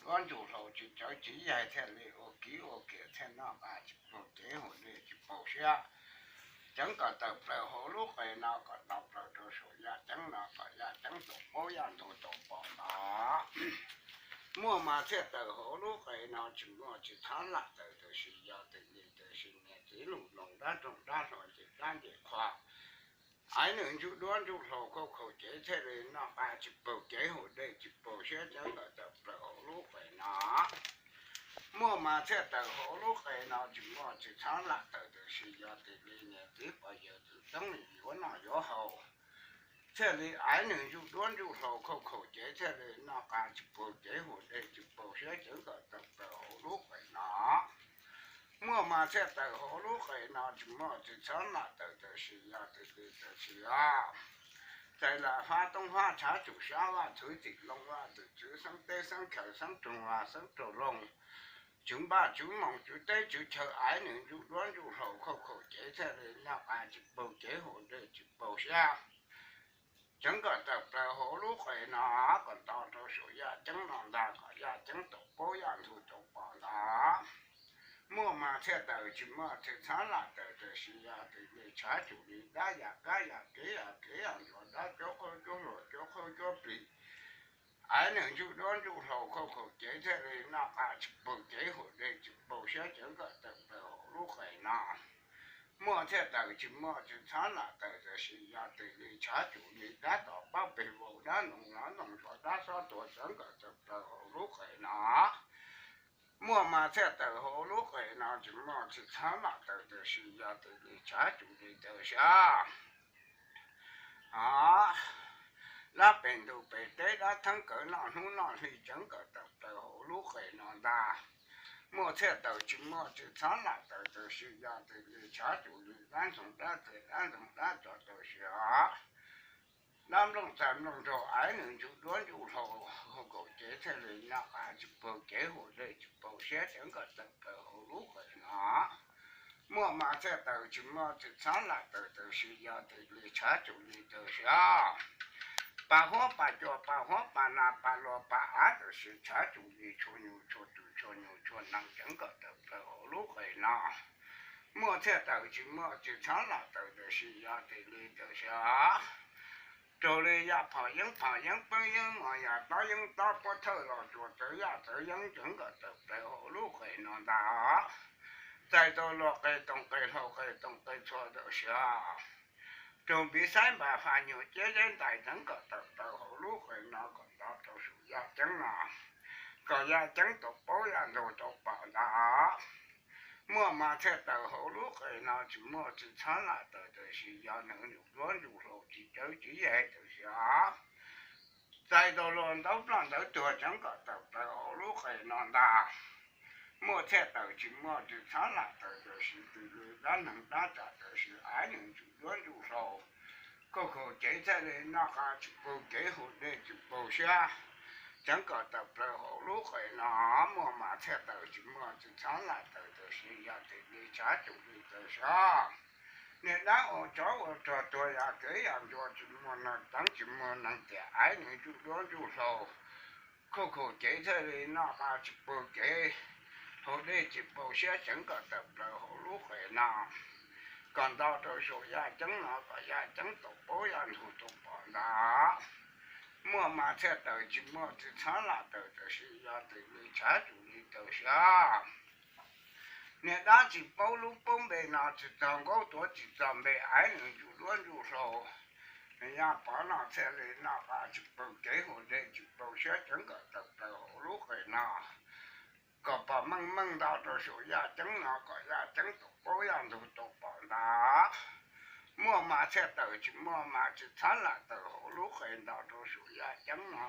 duab ntsuj hlauv tsis cawv tsis yaig thiaj li ua kiv ua kiam thiaj noj qab tsis paug cev haus dej tsis paug siab. Ceev kom tawm plaws hauv lub qe no kom tau plaws rau saum yaj ceeb no kom yaj ceeb tau paub yaj ntug tau pom no. Muaj mas thiaj tawm hauv lub qe no, tsis muaj tsis txhob lam tawm, tab sis yog tias li tiam sis niam txiv lus loo dab roog dab hlau nce dab nce qhua, aiv nws ntsuj duab ntsuj hlauv khauj khaum cev thiaj li noj qab tsis paug cev haus dej tsis paug siab ceev kom tawm plaws hauv lub qe no. Muaj mas thiaj tawm hauv lub qe no, tsis muaj tsis txhob lam tawm, tab sis yog tias li niam txiv pog yawg txwv txoob yuav noj yuav haus thiaj li aiv nws ntsuj duab ntsuj hlauv khauj khaum cev thiaj li noj qab tsis paug cev haus dej tsis paug siab ceev kom tawm plaws hauv lub qe no. Muaj mas thiaj tawm hauv lub qe no, tsis muaj tsis txhob lam tawm, tab sis yog tias li tab sis os, txais lam fab toob fab tshav tsum sab vaj txwv tim loo vaj txwv txwv xeeb teb xeeb chaw xeeb roog vaj xeeb roog loog, tswv npaj tswv moos tswv teb tswv chaw aiv nws ntsuj duab ntsuj hlauv khauj khaum cev thiaj li noj qab tsis paug cev haus dej tsis paug siab ceev kom tawm plaws hauv lub qe no, kom nto rau saum yaj ceeb no ntag kom yaj ceeb tau paub yaj ntug tau pom ntag. Muaj mas thiaj tawm, tsis muaj tsis txhob lam tawm, tab sis yog tias li tshav tsum li dab yam kab yam kev yam kev yam ntsuas dab cuab qhaub cuab hlua cuab qhaub cuab plig, aiv nws ntsuj duab ntsuj hlauv khauj khaum cev thiaj li noj qab tsis paug cev haus dej tsis paug siab ceev kom tawm plaws hauv lub qe no. Muaj thiaj tawm, tsis muaj tsis txhob lam tawm, tab sis yog tias li tshav tsum li dab tom pab peg vau dab ntoo lov ntoo ntsuas dab xob tuag ceev kom tawm plaws hauv lub qe no. Muaj mas thiaj tawm hauv lub qe no, tsis muaj tsis txhob lam tawm, tab sis yog tias li tshav tsum li tawm siab dab pem ntuj pem teb dab theeb kawv noj hnub noj hli ceev kom tawm plaws hauv lub qe no ntag. Muaj thiaj tawm, tsis muaj tsis txhob lam tawm, tab sis yog tias li tshav tsum li dab ntxoog dab txias dab ntxoog dab tsov tawm siab dab nplooj txais nplooj nraug aiv nws ntsuj duab ntsuj hlauv khauj khaum cev thiaj li noj qab tsis paug cev haus dej tsis paug siab ceev kom tawm plaws hauv lub qe no. Muaj mas thiaj tawm, tsis muaj tsis txhob lam tawm, tab sis yog tias li tshav tsum li tawm siab pas huab pas cua pas huab pas nas pas luas pas av, tab sis tshav tsum li tshua nyuj tshua twm tshua nyuj tshua nees ceev kom tawm plaws hauv lub qe no. Muaj thiaj tawm, tsis muaj tsis txhob lam tawm, tab sis yog tias li tawm siab raug li yaj phom yeeb phom yeeb peeb yeeb mos yaj tob yeeb tob puab thawj los tsuas txawv yaj txawv yeeb ceev kom tawm plaws hauv lub qe no ntag. Txais tau luag qe toog qe hlau qe toog qe txhua tawm siab raug npiv xaib npas faj nyuag ciab zeb ntais ceev kom tawm plaws hauv lub qe no kom nto rau saum yaj ceeb no kom yaj ceeb tau paub yaj ntug tau pom ntag. Muaj mas thiaj tawm hauv lub qe no, tsis muaj tsis txhob lam tawm, tab sis yog nws ntsuj duab ntsuj hlauv tsis cawv tsis yaig tawm siab txais tau luag ntaub ploj ntaub tuag ceev kom tawm plaws hauv lub qe no ntag. Muaj thiaj tawm, tsis muaj tsis txhob lam tawm, tab sis twb li dab neeg dab tsam tab sis aiv nws ntsuj duab ntsuj hlauv khauj khaum cev thiaj li noj qab tsis paug cev haus dej tsis paug siab ceev kom tawm plaws hauv lub qe no. Muaj mas thiaj tawm, tsis muaj tsis txhob lam tawm, tab sis yog tias li tshav tsum li tawm siab niag dab ua tsov ua rog tuag yam kev yam ncua tsis muaj neeg teev tsis muaj neeg tiam aiv nws ntsuj duab ntsuj hlauv khauj khaum cev thiaj li noj qab tsis paug cev haus dej tsis paug siab ceev kom tawm plaws hauv lub qe no kom nto rau saum yaj ceeb no kom yaj ceeb tau paub yaj ntug tau pom ntag. Muaj mas thiaj tawm, tsis muaj tsis txhob lam tawm, tab sis yog tias li tshav tsum li tawm siab niag dab tsis paub lub paub npe no tsis txog nkaub tuav tsis txog npe aiv nws ntsuj duab ntsuj hlauv yaj pov no thiaj li noj qab tsis paug cev haus dej tsis paug siab ceev kom tawm plaws hauv lub qe no kom pom meej meej nto rau saum yaj ceeb no kom yaj ceeb tau paub yaj ntug tau pom ntag. Muaj mas thiaj tawm, tsis muaj mas tsis txhob lam tawm, hauv lub qe nto rau saum yaj ceeb no